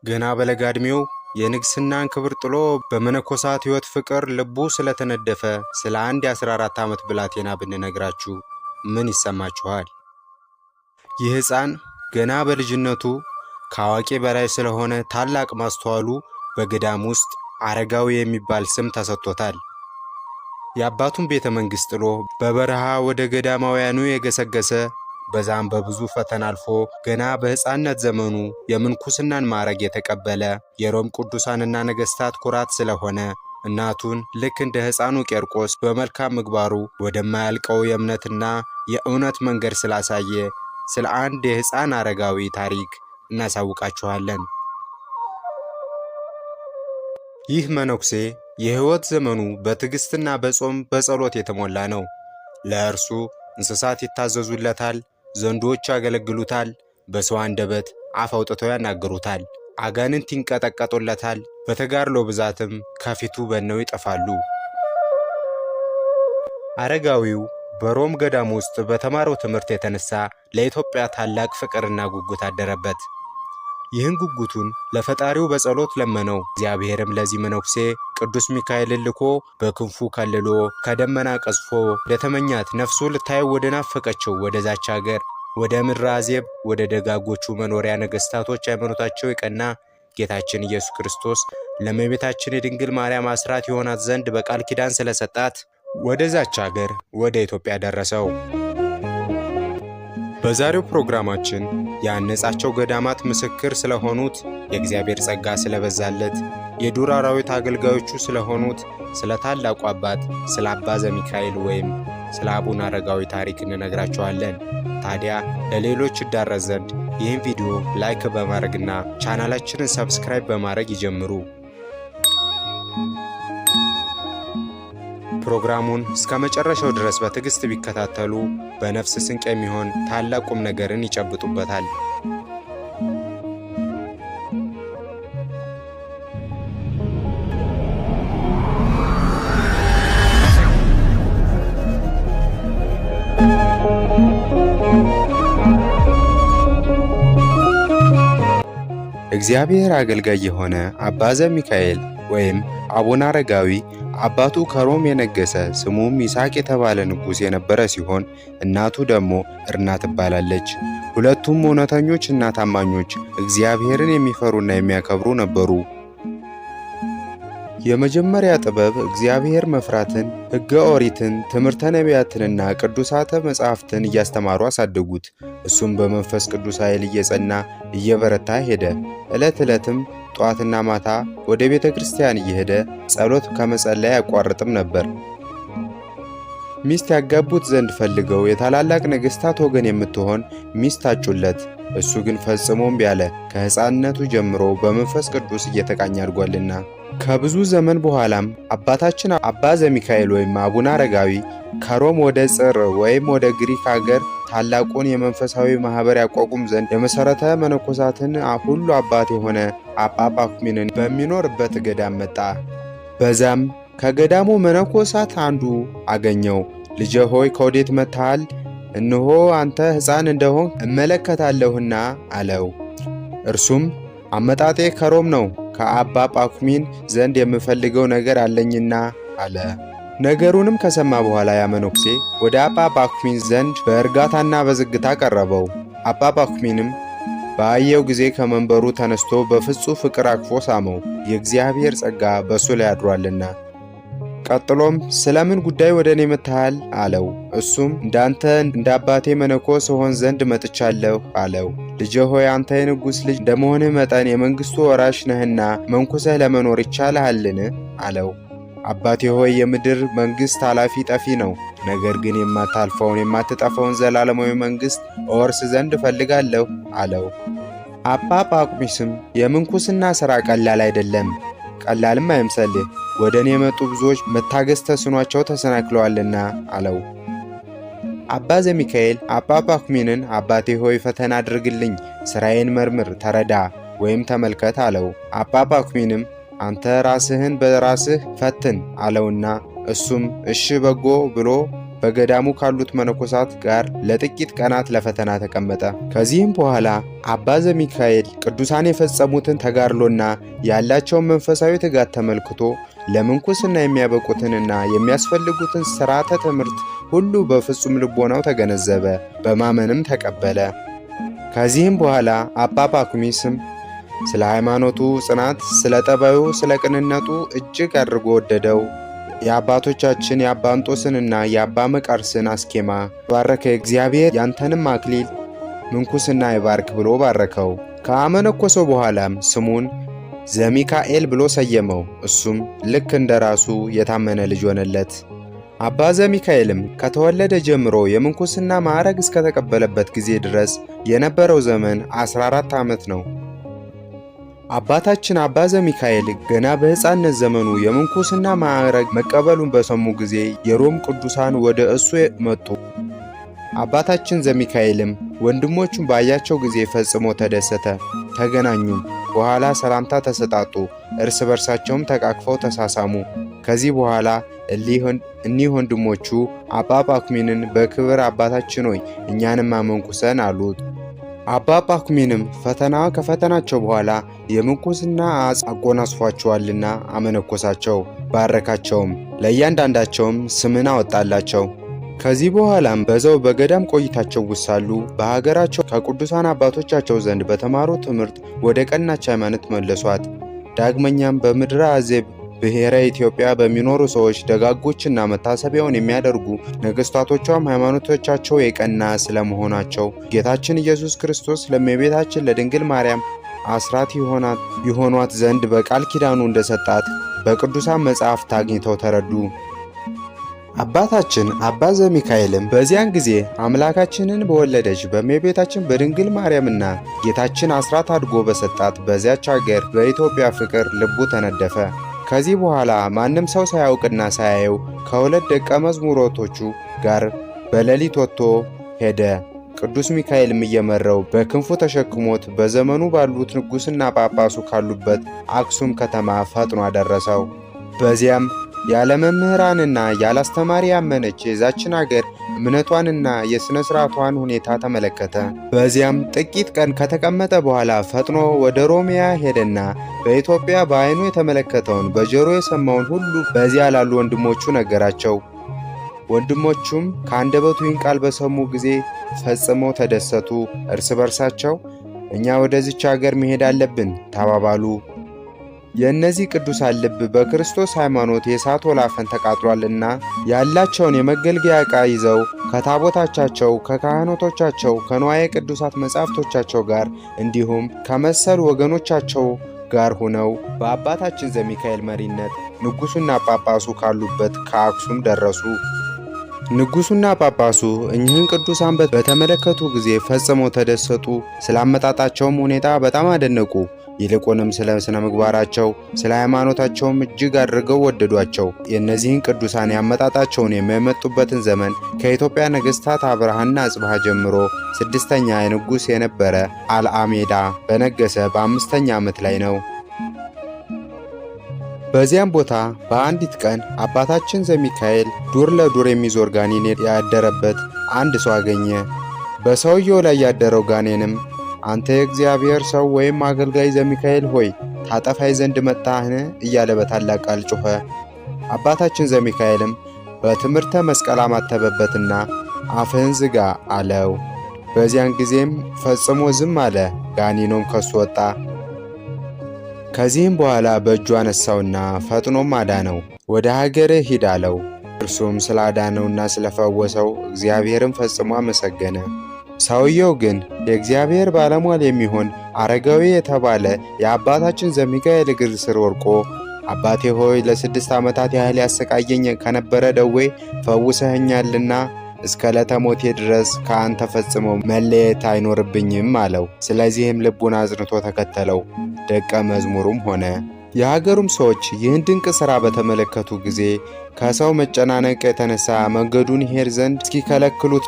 ገና በለጋ ዕድሜው የንግስናን ክብር ጥሎ በመነኮሳት ሕይወት ፍቅር ልቡ ስለተነደፈ ስለ አንድ የ14 ዓመት ብላቴና ብንነግራችሁ ምን ይሰማችኋል? ይህ ሕፃን ገና በልጅነቱ ከአዋቂ በላይ ስለሆነ ታላቅ ማስተዋሉ በገዳም ውስጥ አረጋዊ የሚባል ስም ተሰጥቶታል። የአባቱን ቤተ መንግሥት ጥሎ በበረሃ ወደ ገዳማውያኑ የገሰገሰ፣ በዛም በብዙ ፈተና አልፎ ገና በሕፃንነት ዘመኑ የምንኩስናን ማዕረግ የተቀበለ፣ የሮም ቅዱሳንና ነገሥታት ኩራት ስለሆነ እናቱን ልክ እንደ ሕፃኑ ቄርቆስ በመልካም ምግባሩ ወደማያልቀው የእምነትና የእውነት መንገድ ስላሳየ ስለ አንድ የሕፃን አረጋዊ ታሪክ እናሳውቃችኋለን። ይህ መነኩሴ የሕይወት ዘመኑ በትዕግሥትና በጾም በጸሎት የተሞላ ነው። ለእርሱ እንስሳት ይታዘዙለታል፣ ዘንዶዎች ያገለግሉታል፣ በሰው አንደበት አፍ አውጥተው ያናግሩታል፣ አጋንንት ይንቀጠቀጡለታል፣ በተጋድሎ ብዛትም ከፊቱ በነው ይጠፋሉ። አረጋዊው በሮም ገዳም ውስጥ በተማረው ትምህርት የተነሳ ለኢትዮጵያ ታላቅ ፍቅርና ጉጉት አደረበት። ይህን ጉጉቱን ለፈጣሪው በጸሎት ለመነው። እግዚአብሔርም ለዚህ መነኩሴ ቅዱስ ሚካኤልን ልኮ በክንፉ ከልሎ ከደመና ቀዝፎ ወደተመኛት ነፍሱ ልታየው ወደ ናፈቀችው ወደዛች ሀገር፣ ወደ ምድረ አዜብ፣ ወደ ደጋጎቹ መኖሪያ፣ ነገስታቶች ሃይማኖታቸው የቀና፣ ጌታችን ኢየሱስ ክርስቶስ ለእመቤታችን የድንግል ማርያም አስራት የሆናት ዘንድ በቃል ኪዳን ስለሰጣት ወደዛች ሀገር ወደ ኢትዮጵያ ደረሰው። በዛሬው ፕሮግራማችን ያነጻቸው ገዳማት ምስክር ስለሆኑት፣ የእግዚአብሔር ጸጋ ስለበዛለት፣ የዱር አራዊት አገልጋዮቹ ስለሆኑት ስለ ታላቁ አባት ስለ አባ ዘሚካኤል ወይም ስለ አቡነ አረጋዊ ታሪክ እንነግራችኋለን። ታዲያ ለሌሎች ይዳረስ ዘንድ ይህን ቪዲዮ like በማድረግና ቻናላችንን subscribe በማድረግ ይጀምሩ። ፕሮግራሙን እስከ መጨረሻው ድረስ በትዕግስት ቢከታተሉ በነፍስ ስንቅ የሚሆን ታላቅ ቁም ነገርን ይጨብጡበታል። እግዚአብሔር አገልጋይ የሆነ አባ ዘሚካኤል ወይም አቡነ አረጋዊ አባቱ ከሮም የነገሰ ስሙም ይስሐቅ የተባለ ንጉሥ የነበረ ሲሆን እናቱ ደግሞ እርና ትባላለች። ሁለቱም እውነተኞች እና ታማኞች፣ እግዚአብሔርን የሚፈሩና የሚያከብሩ ነበሩ። የመጀመሪያ ጥበብ እግዚአብሔር መፍራትን፣ ሕገ ኦሪትን፣ ትምህርተ ነቢያትንና ቅዱሳተ መጻሕፍትን እያስተማሩ አሳደጉት። እሱም በመንፈስ ቅዱስ ኃይል እየጸና እየበረታ ሄደ። ዕለት ዕለትም ጠዋትና ማታ ወደ ቤተ ክርስቲያን እየሄደ ጸሎት ከመጸለይ አያቋርጥም ነበር። ሚስት ያጋቡት ዘንድ ፈልገው የታላላቅ ነገሥታት ወገን የምትሆን ሚስት አጩለት። እሱ ግን ፈጽሞ እምቢ አለ፣ ከሕፃንነቱ ጀምሮ በመንፈስ ቅዱስ እየተቃኘ አድጓልና። ከብዙ ዘመን በኋላም አባታችን አባ ዘሚካኤል ወይም አቡነ አረጋዊ ከሮም ወደ ጽር ወይም ወደ ግሪክ አገር ታላቁን የመንፈሳዊ ማህበር ያቋቁም ዘንድ የመሠረተ መነኮሳትን ሁሉ አባት የሆነ አባ ጳኩሚንን በሚኖርበት ገዳም መጣ። በዛም ከገዳሙ መነኮሳት አንዱ አገኘው። ልጄ ሆይ፣ ከወዴት መጥተሃል? እነሆ አንተ ሕፃን እንደሆን እመለከታለሁና አለው። እርሱም አመጣጤ ከሮም ነው፣ ከአባ ጳኩሚን ዘንድ የምፈልገው ነገር አለኝና አለ። ነገሩንም ከሰማ በኋላ ያ መነኩሴ ወደ አባ ጳኩሚን ዘንድ በእርጋታና በዝግታ ቀረበው። አባ ጳኩሚንም ባየው ጊዜ ከመንበሩ ተነስቶ በፍጹም ፍቅር አቅፎ ሳመው፣ የእግዚአብሔር ጸጋ በእሱ ላይ አድሯልና። ቀጥሎም ስለምን ጉዳይ ወደ እኔ መጥተሃል? አለው። እሱም እንዳንተ እንደ አባቴ መነኮስ እሆን ዘንድ መጥቻለሁ አለው። ልጄ ሆይ፣ አንተ የንጉሥ ልጅ እንደመሆንህ መጠን የመንግሥቱ ወራሽ ነህና መንኩሰህ ለመኖር ይቻልሃልን? አለው። አባቴ ሆይ፣ የምድር መንግሥት ኃላፊ ጠፊ ነው። ነገር ግን የማታልፈውን የማትጠፋውን ዘላለማዊ መንግሥት እወርስ ዘንድ እፈልጋለሁ አለው። አባ ጳኩሚስም የምንኩስና ሥራ ቀላል አይደለም፣ ቀላልም አይምሰልህ፣ ወደ እኔ የመጡ ብዙዎች መታገስ ተስኗቸው ተሰናክለዋልና አለው። አባ ዘሚካኤል አባ ጳኩሚንን አባቴ ሆይ፣ ፈተና አድርግልኝ፣ ሥራዬን መርምር፣ ተረዳ ወይም ተመልከት አለው። አባ ጳኩሚንም አንተ ራስህን በራስህ ፈትን አለውና እሱም እሺ በጎ ብሎ በገዳሙ ካሉት መነኮሳት ጋር ለጥቂት ቀናት ለፈተና ተቀመጠ። ከዚህም በኋላ አባ ዘሚካኤል ቅዱሳን የፈጸሙትን ተጋድሎና ያላቸውን መንፈሳዊ ትጋት ተመልክቶ ለምንኩስና የሚያበቁትንና የሚያስፈልጉትን ሥርዓተ ትምህርት ሁሉ በፍጹም ልቦናው ተገነዘበ፣ በማመንም ተቀበለ። ከዚህም በኋላ አባ ጳኩሚስም ስለ ሃይማኖቱ ጽናት፣ ስለ ጠባዩ፣ ስለ ቅንነቱ እጅግ አድርጎ ወደደው። የአባቶቻችን የአባ እንጦስንና የአባ መቃርስን አስኬማ ባረከ። እግዚአብሔር ያንተንም አክሊል ምንኩስና ይባርክ ብሎ ባረከው። ከአመነኮሰው በኋላም ስሙን ዘሚካኤል ብሎ ሰየመው። እሱም ልክ እንደ ራሱ የታመነ ልጅ ሆነለት። አባ ዘሚካኤልም ከተወለደ ጀምሮ የምንኩስና ማዕረግ እስከተቀበለበት ጊዜ ድረስ የነበረው ዘመን 14 ዓመት ነው። አባታችን አባ ዘሚካኤል ገና በሕፃንነት ዘመኑ የምንኩስና ማዕረግ መቀበሉን በሰሙ ጊዜ የሮም ቅዱሳን ወደ እሱ መጡ። አባታችን ዘሚካኤልም ወንድሞቹን ባያቸው ጊዜ ፈጽሞ ተደሰተ። ተገናኙም። በኋላ ሰላምታ ተሰጣጡ፣ እርስ በርሳቸውም ተቃቅፈው ተሳሳሙ። ከዚህ በኋላ እኒህ ወንድሞቹ አባ ጳኩሚንን በክብር አባታችን ሆይ እኛንም አመንኩሰን አሉት። አባ ጳኩሚንም ፈተና ከፈተናቸው በኋላ የምንኩስና አጽ አጎናጽፏቸዋልና አመነኮሳቸው፣ ባረካቸውም። ለእያንዳንዳቸውም ስምን አወጣላቸው። ከዚህ በኋላም በዛው በገዳም ቆይታቸው ውስጥ ሳሉ በሀገራቸው ከቅዱሳን አባቶቻቸው ዘንድ በተማሩ ትምህርት ወደ ቀናች ሃይማኖት መለሷት። ዳግመኛም በምድረ አዜብ ብሔረ ኢትዮጵያ በሚኖሩ ሰዎች ደጋጎችና መታሰቢያውን የሚያደርጉ ነገስታቶቿም ሃይማኖቶቻቸው የቀና ስለመሆናቸው ጌታችን ኢየሱስ ክርስቶስ ለእመቤታችን ለድንግል ማርያም አስራት ይሆኗት ዘንድ በቃል ኪዳኑ እንደሰጣት በቅዱሳን መጻሕፍት አግኝተው ተረዱ። አባታችን አባ ዘሚካኤልም በዚያን ጊዜ አምላካችንን በወለደች በእመቤታችን በድንግል ማርያምና ጌታችን አስራት አድጎ በሰጣት በዚያች አገር በኢትዮጵያ ፍቅር ልቡ ተነደፈ። ከዚህ በኋላ ማንም ሰው ሳያውቅና ሳያየው ከሁለት ደቀ መዝሙሮቶቹ ጋር በሌሊት ወጥቶ ሄደ። ቅዱስ ሚካኤልም እየመራው በክንፉ ተሸክሞት በዘመኑ ባሉት ንጉሥና ጳጳሱ ካሉበት አክሱም ከተማ ፈጥኖ አደረሰው። በዚያም ያለ መምህራንና ያለ አስተማሪ ያመነች የዛችን አገር እምነቷንና የሥነ ሥርዓቷን ሁኔታ ተመለከተ። በዚያም ጥቂት ቀን ከተቀመጠ በኋላ ፈጥኖ ወደ ሮሚያ ሄደና በኢትዮጵያ በዓይኑ የተመለከተውን በጆሮ የሰማውን ሁሉ በዚያ ላሉ ወንድሞቹ ነገራቸው። ወንድሞቹም ከአንደበቱ ይህን ቃል በሰሙ ጊዜ ፈጽመው ተደሰቱ። እርስ በርሳቸው እኛ ወደዚች አገር መሄድ አለብን ተባባሉ። የእነዚህ ቅዱሳን ልብ በክርስቶስ ሃይማኖት የእሳት ወላፈን ተቃጥሏልና ያላቸውን የመገልገያ ዕቃ ይዘው ከታቦታቻቸው፣ ከካህናቶቻቸው፣ ከንዋየ ቅዱሳት መጻሕፍቶቻቸው ጋር እንዲሁም ከመሰል ወገኖቻቸው ጋር ሆነው በአባታችን ዘሚካኤል መሪነት ንጉሡና ጳጳሱ ካሉበት ከአክሱም ደረሱ። ንጉሡና ጳጳሱ እኚህን ቅዱሳን በተመለከቱ ጊዜ ፈጽመው ተደሰቱ። ስላመጣጣቸውም ሁኔታ በጣም አደነቁ። ይልቁንም ስለ ስነ ምግባራቸው፣ ስለ ሃይማኖታቸውም እጅግ አድርገው ወደዷቸው። የእነዚህን ቅዱሳን ያመጣጣቸውን የሚመጡበትን ዘመን ከኢትዮጵያ ነገሥታት አብርሃና አጽብሃ ጀምሮ ስድስተኛ ንጉሥ የነበረ አልአሜዳ በነገሰ በ5ኛ ዓመት ላይ ነው። በዚያም ቦታ በአንዲት ቀን አባታችን ዘሚካኤል ዱር ለዱር የሚዞር ጋኔን ያደረበት አንድ ሰው አገኘ። በሰውየው ላይ ያደረው ጋኔንም አንተ የእግዚአብሔር ሰው ወይም አገልጋይ ዘሚካኤል ሆይ ታጠፋይ ዘንድ መጣህን? እያለ በታላቅ ቃል ጮኸ። አባታችን ዘሚካኤልም በትምህርተ መስቀል አማተበበትና አፍህን ዝጋ አለው። በዚያን ጊዜም ፈጽሞ ዝም አለ። ጋኔኑም ከሱ ወጣ። ከዚህም በኋላ በእጁ አነሳውና ፈጥኖም አዳነው። ወደ ሀገርህ ሂድ አለው። እርሱም ስላዳነውና ስለፈወሰው እግዚአብሔርን ፈጽሞ አመሰገነ። ሰውየው ግን የእግዚአብሔር ባለሟል የሚሆን አረጋዊ የተባለ የአባታችን ዘሚካኤል እግር ስር ወድቆ አባቴ ሆይ ለ6 ዓመታት ያህል ያሰቃየኝ ከነበረ ደዌ ፈውሰኸኛልና እስከ ዕለተ ሞቴ ድረስ ከአንተ ፈጽሞ መለየት አይኖርብኝም አለው። ስለዚህም ልቡን አጽንቶ ተከተለው፣ ደቀ መዝሙሩም ሆነ። የሀገሩም ሰዎች ይህን ድንቅ ሥራ በተመለከቱ ጊዜ ከሰው መጨናነቅ የተነሳ መንገዱን ይሄድ ዘንድ እስኪከለክሉት